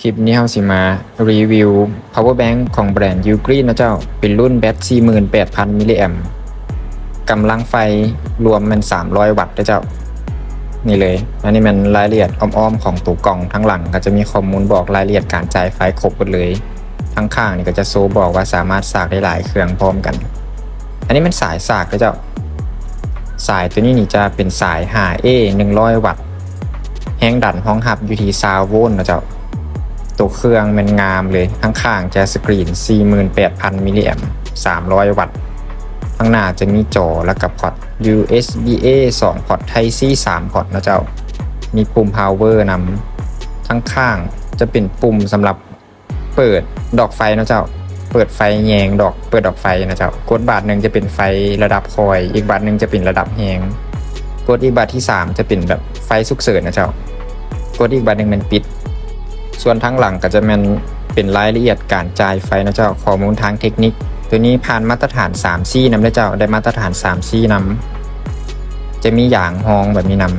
ຄລິບນີ້ເຮົາຊິມາຣີວິວ power bank ຂອງແບຣນ Ugreen ເນາະເຈົ້າ, ເປັນລຸ້ນແບັດ ສີ່ໝື່ນແປດພັນມິລລີແອມ, ກຳລັງໄຟລວມແມ່ນ ສາມຮ້ອຍວັດເດີເຈົ້າ. ນີ້ເລີຍ, ອັນນີ້ແມ່ນລາຍລະອຽດອ້ອມໆຂອງໂຕກ່ອງ, ທາງຫຼັງກໍຈະມີຂໍ້ມູນບອກລາຍລະອຽດການຈ່າຍໄຟຄົບໝົດເລີຍ, ທາງຂ້າງນີ້ກໍຈະໂຊບອກວ່າສາມາດສາກໄດ້ຫຼາຍເຄື່ອງພ້ອມກັນ. ອັນນີ້ແມ່ນສາຍສາກເດີເຈົ້າ. ສາຍໂຕນີ້ນີ້ຈະເປັນສາຍ ຫ້າເອ ໜຶ່ງຮ້ອຍວັດ, ແຮງດັນຮອງຮັບຢູ່ທີ່ ຊາວໂວນເນາະເຈົ້າ. ໂຕເຄື່ອງແມ່ນງາມເລີຍ, ທາງຂ້າງຈະສະກຣີນ ສີ່ໝື່ນແປດພັນມິລລີແອມ, ສາມຮ້ອຍວັດ, ທາງໜ້າຈະມີຈໍ ແລ້ວກໍພອດ ຢູເອສບີເອ ສອງພອດ, Type-C ສາມພອດເນາະເຈົ້າ. ມີປຸ່ມ power ນຳ, ທາງຂ້າງຈະເປັນປຸ່ມສຳລັບ ເປີດດອກໄຟເນາະເຈົ້າ, ເປີດໄຟແຍງດອກ, ເປີດດອກໄຟເນາະເຈົ້າ. ກົດບາດໜຶ່ງຈະເປັນໄຟລະດັບຄ່ອຍ, ອີກບາດໜຶ່ງຈະເປັນລະດັບແຮງ, ກົດອີກບາດທີສາມຈະເປັນແບບໄຟສຸກເສີນເນາະເຈົ້າ, ກົດອີກບາດໜຶ່ງແມ່ນປິດ. ສ່ວນທາງຫຼັງກໍຈະແມ່ນເປັນລາຍລະອຽດການຈ່າຍໄຟເນາະເຈົ້າ, ຂໍ້ມູນທາງເທັກນິກ. ໂຕນີ້ຜ່ານມາດຕະຖານ ສາມຊີ ນຳເດີເຈົ້າ, ໄດ້ມາດຕະຖານ ສາມຊີ ນຳ. ຈະມີຢາງຮອງແບບນີ້ນຳ,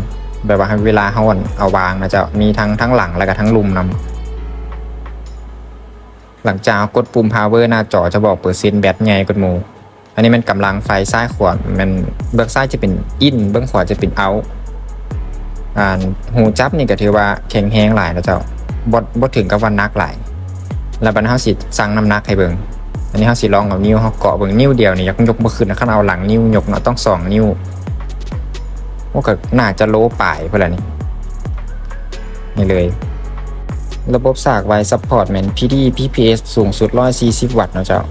ແບບວ່າໃຫ້ເວລາເຮົາ ອັນ ເອົາວາງນະເຈົ້າ, ມີທັງທາງຫຼັງ ແລ້ວກໍທາງລຸ່ມນຳ. ຫຼັງຈາກເຮົາກົດປຸ່ມ power ໜ້າຈໍຈະບອກເປີເຊັນແບັດໃຫຍ່ກວ່າໝູ່. ອັນນີ້ແມ່ນກຳລັງໄຟ, ຊ້າຍຂວາແມ່ນ, ເບື້ອງຊ້າຍຈະເປັນ in, ເບື້ອງຂວາຈະເປັນ out. ອັນ ຫູຈັບນີ້ກໍຖືວ່າແຂງແຮງຫຼາຍນະເຈົ້າ, ບໍ່ ບໍ່ເຖິງກັບວ່າໜັກຫຼາຍ. ແລ້ວບັດເຮົາຊິຊັ່ງນ້ຳໜັກໃຫ້ເບິ່ງ. ອັນນີ້ເຮົາຊິລອງເອົານິ້ວເຮົາເກາະເບິ່ງ, ນິ້ວດຽວນີ້ຍັງຍົກບໍ່ຂຶ້ນນະ, ຄັນເອົາຫຼັງນິ້ວຍົກເນາະ ຕ້ອງສອງນິ້ວ. ໂອ້ ກໍໜ້າຈະໂລປາຍພຸ້ນລະນີ້. ນີ້ເລີຍ. ລະບົບສາກໄວ support ແມ່ນ ພີດີ ພີພີເອສ ສູງສຸດ ຮ້ອຍສີ່ສິບວັດເນາະເຈົ້າ.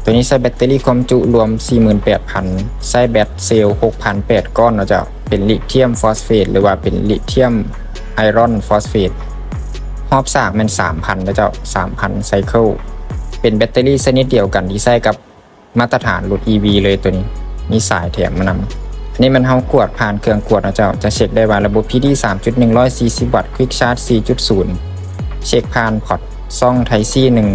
ໂຕນີ້ໃຊ້ແບັດເຕີຣີຄວາມຈຸລວມ ສີ່ໝື່ນແປດພັນ, ໃຊ້ແບັດເຊວ ຫົກພັນແປດກ້ອນເນາະເຈົ້າ, ເປັນລິທຽມຟອສເຟດ ຫຼືວ່າເປັນລິທຽມໄອຣອນຟອສເຟດ. ຮອບສາກແມ່ນ ສາມພັນເນາະເຈົ້າ, ສາມພັນໄຊເຄິ້ນ. ເປັນແບັດເຕີຣີຊະນິດດຽວກັນທີ່ໃຊ້ກັບ ມາດຕະຖານລົດອີວີເລີຍໂຕນີ້, ມີສາຍແຖມມານຳ. ອັນນີ້ແມ່ນເຮົາກວດຜ່ານເຄື່ອງກວດເນາະເຈົ້າ, ຈະເຊັກໄດ້ວ່າລະບົບພີດີ ສາມຈຸດໜຶ່ງ ຮ້ອຍສີ່ສິບວັດ, ຄວິກຊາດ ສີ່ຈຸດສູນ, ເຊັກຜ່ານພອດຊ່ອງໄທຊີໜຶ່ງ.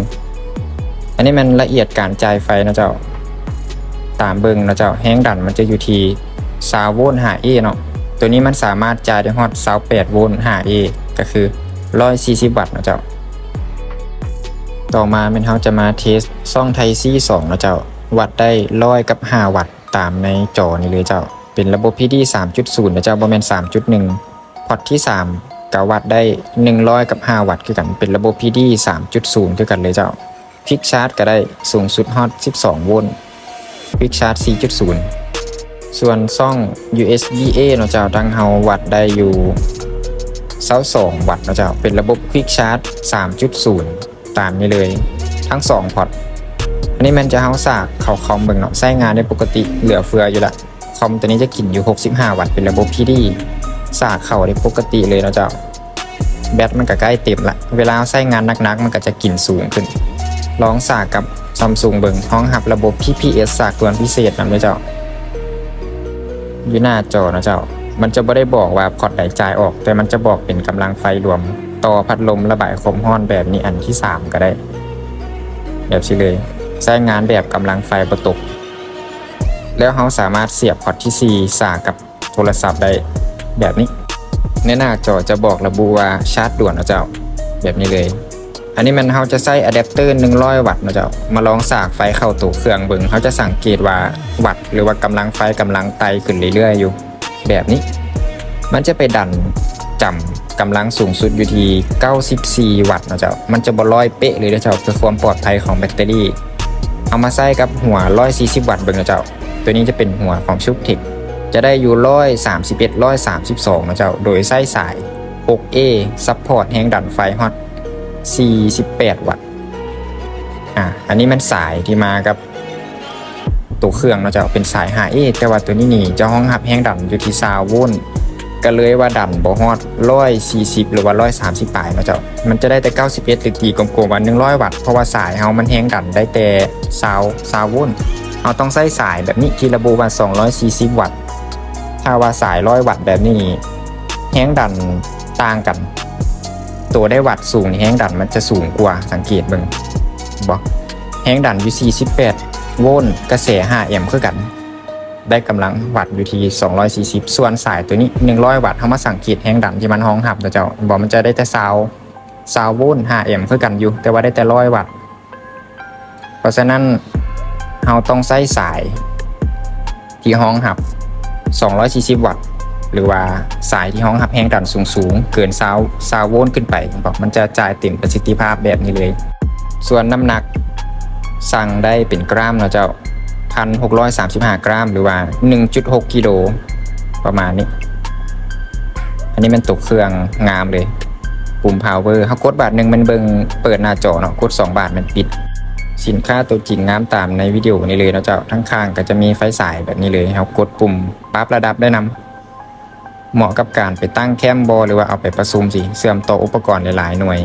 ອັນນີ້ແມ່ນລະອຽດການຈ່າຍໄຟເນາະເຈົ້າ. ຕາມເບິ່ງເນາະເຈົ້າ, ແຮງດັນມັນຈະຢູ່ທີ່ ຊາວໂວນ ຫ້າເອ ເນາະ. ໂຕນີ້ມັນສາມາດຈ່າຍໄດ້ຮອດ ຊາວແປດໂວນ ຫ້າເອ ກໍຄື ຮ້ອຍສີ່ສິບວັດເນາະເຈົ້າ. ຕໍ່ມາແມ່ນເຮົາຈະມາເທສຊ່ອງໄທຊີສອງເນາະເຈົ້າ. ວັດໄດ້ຮ້ອຍກັບຫ້າວັດຕາມໃນຈໍນີ້ເລີຍເຈົ້າ. ເປັນລະບົບພີດີ ສາມຈຸດສູນເນາະເຈົ້າ, ບໍ່ແມ່ນ ສາມຈຸດໜຶ່ງ. ພອດທີສາມກໍວັດໄດ້ໜຶ່ງຮ້ອຍກັບຫ້າວັດຄືກັນ, ເປັນລະບົບພີດີ ສາມຈຸດສູນຄືກັນເລີຍເຈົ້າ. ຄວິກຊາດກໍໄດ້ສູງສຸດຮອດສິບສອງໂວນ, ຄວິກຊາດ ສີ່ຈຸດສູນ. ສ່ວນຊ່ອງ ຢູເອສບີເອ ເນາະເຈົ້າ, ທາງເຮົາວັດໄດ້ຢູ່ຊາວສອງວັດເນາະເຈົ້າ, ເປັນລະບົບຄວິກຊາດ ສາມຈຸດສູນ ຕາມນີ້ເລີຍ ທັງສອງພອດ. ອັນນີ້ແມ່ນຈະເຮົາສາກເຂົ້າຄອມເບິ່ງເນາະ, ໃຊ້ງານໄດ້ປົກກະຕິເຫຼືອເຟືອຢູ່ລະ. ຄອມໂຕນີ້ຈະກິນຢູ່ຫົກສິບຫ້າວັດ, ເປັນລະບົບພີດີ, ສາກເຂົ້າໄດ້ປົກກະຕິເລີຍເນາະເຈົ້າ. ແບັດມັນກໍໃກ້ເຕັມລະ, ເວລາເຮົາໃຊ້ງານໜັກໆ ມັນກໍຈະກິນສູງຂຶ້ນ. ລອງສາກກັບຊຳຊຸງເບິ່ງ, ຮອງຮັບລະບົບພີພີເອສສາກລວນພິເສດນຳເດີເຈົ້າ. ຢູ່ໜ້າຈໍເນາະເຈົ້າ, ມັນຈະບໍ່ໄດ້ບອກວ່າພອດໃດຈ່າຍອອກ, ແຕ່ມັນຈະບອກເປັນກຳລັງໄຟລວມຕໍ່ພັດລົມລະບາຍຄວາມຮ້ອນແບບນີ້, ອັນທີສາມກໍໄດ້, ແບບຊີ້ເລີຍ. ໃຊ້ງານແບບກຳລັງໄຟບໍ່ຕົກ. ແລ້ວເຮົາສາມາດສຽບພອດທີສີ່ສາກກັບໂທລະສັບໄດ້ແບບນີ້. ໃນໜ້າຈໍຈະບອກລະບຸວ່າຊາດດ່ວນເນາະເຈົ້າ, ແບບນີ້ເລີຍ. ອັນນີ້ແມ່ນເຮົາຈະໃຊ້ອາແດັບເຕີໜຶ່ງຮ້ອຍວັດເນາະເຈົ້າ, ມາລອງສາກໄຟເຂົ້າໂຕເຄື່ອງເບິ່ງ, ເຮົາຈະສັງເກດວ່າວັດ ຫຼືວ່າກຳລັງໄຟກຳລັງໄຕ່ຂຶ້ນເລື້ອຍໆຢູ່ ແບບນີ້. ມັນຈະໄປດັນຈຳກຳລັງສູງສຸດຢູ່ທີ່ເກົ້າສິບສີ່ວັດເນາະເຈົ້າ, ມັນຈະບໍ່ຮ້ອຍເປະເລີຍເດີເຈົ້າ, ເພື່ອຄວາມປອດໄພຂອງແບັດເຕີຣີ. ເອົາມາໃຊ້ກັບຫົວຮ້ອຍສີ່ສິບວັດເບິ່ງເນາະເຈົ້າ. ໂຕນີ້ຈະເປັນຫົວຂອງຊຸກເທັກ, ຈະໄດ້ຢູ່ຮ້ອຍສາມສິບເອັດ ຮ້ອຍສາມສິບສອງເນາະເຈົ້າ, ໂດຍໃຊ້ສາຍຫົກເອ ຊັບພອດແຮງດັນໄຟຮອດສີ່ສິບແປດວັດ. ອາ ອັນນີ້ແມ່ນສາຍທີ່ມາກັບໂຕເຄື່ອງເນາະເຈົ້າ, ເປັນສາຍຫ້າເອ, ແຕ່ວ່າໂຕນີ້ນີ້ຈະຮອງຮັບແຮງດັນຢູ່ທີ່ຊາວໂວນ, ກໍເລີຍວ່າດັນບໍ່ຮອດຮ້ອຍສີ່ສິບ ຫຼືວ່າຮ້ອຍສາມສິບປາຍເນາະເຈົ້າ. ມັນຈະໄດ້ແຕ່ເກົ້າສິບເອັດ ຫຼື ຕີກົມໆວ່າໜຶ່ງຮ້ອຍວັດ, ເພາະວ່າສາຍເຮົາມັນແຮງດັນໄດ້ແຕ່ຊາວ ຊາວໂວນ. ເຮົາຕ້ອງໃຊ້ສາຍແບບນີ້ທີ່ລະບຸວ່າສອງຮ້ອຍສີ່ສິບວັດ. ຖ້າວ່າສາຍຮ້ອຍວັດແບບນີ້ ແຮງດັນຕ່າງກັນ. ໂຕໄດ້ວັດສູງນີ້ ແຮງດັນມັນຈະສູງກວ່າ, ສັງເກດເບິ່ງ ເຫັນບໍ່? ແຮງດັນຢູ່ສີ່ສິບແປດໂວນ, ກະແສຫ້າແອມຄືກັນ, ໄດ້ກຳລັງວັດຢູ່ທີ່ສອງຮ້ອຍສີ່ສິບ. ສ່ວນສາຍໂຕນີ້ໜຶ່ງຮ້ອຍວັດ, ເຮົາມາສັງເກດແຮງດັນທີ່ມັນຮອງຮັບນະເຈົ້າ, ເຫັນບໍ່? ມັນຈະໄດ້ແຕ່ຊາວ ຊາວໂວນ, ຫ້າແອມຄືກັນຢູ່, ແຕ່ວ່າໄດ້ແຕ່ຮ້ອຍວັດ. ເພາະສະນັ້ນ ເຮົາຕ້ອງໃຊ້ສາຍທີ່ຮອງຮັບສອງຮ້ອຍສີ່ສິບວັດ ຫຼືວ່າສາຍທີ່ຮອງຮັບແຮງດັນສູງໆ ເກີນຊາວ ຊາວໂວນຂຶ້ນໄປ, ມັນຈະຈ່າຍເຕັມປະສິດທິພາບແບບນີ້ເລີຍ. ສ່ວນນ້ຳໜັກ ສັ່ງໄດ້ເປັນກຣາມເນາະເຈົ້າ, ພັນຫົກຮ້ອຍສາມສິບຫ້າກຣາມ ຫຼືວ່າໜຶ່ງຈຸດຫົກກິໂລ ປະມານນີ້. ອັນນີ້ແມ່ນຕົວເຄື່ອງງາມເລີຍ, ປຸ່ມພາວເວີ ເຮົາກົດບາດໜຶ່ງແມ່ນເບິ່ງເປີດໜ້າຈໍເນາະ, ກົດສອງບາດແມ່ນປິດ. ສິນຄ້າຕົວຈິງງາມຕາມໃນວິດີໂອນີ້ເລີຍເນາະເຈົ້າ, ທາງຂ້າງກໍຈະມີໄຟສາຍແບບນີ້ເລີຍ, ເຮົາກົດປຸ່ມປັບລະດັບໄດ້ນຳ, ເໝາະກັບການໄປຕັ້ງແຄ້ມບໍ ຫຼືວ່າເອົາໄປປະຊຸມຊິ, ເຊື່ອມຕໍ່ອຸປະກອນຫຼາຍໆໜ່ວຍ.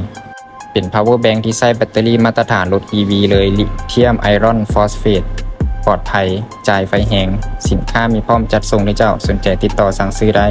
ເປັນພາວເວີແບັງທີ່ໃຊ້ແບັດເຕີຣີມາດຕະຖານລົດອີວີເລີຍ, ລິທຽມໄອຣອນຟອສເຟດ, ປອດໄພ, ຈ່າຍໄຟແຮງ. ສິນຄ້າມີພ້ອມຈັດສົ່ງເດີເຈົ້າ, ສົນໃຈຕິດຕໍ່ສັ່ງຊື້ໄດ້.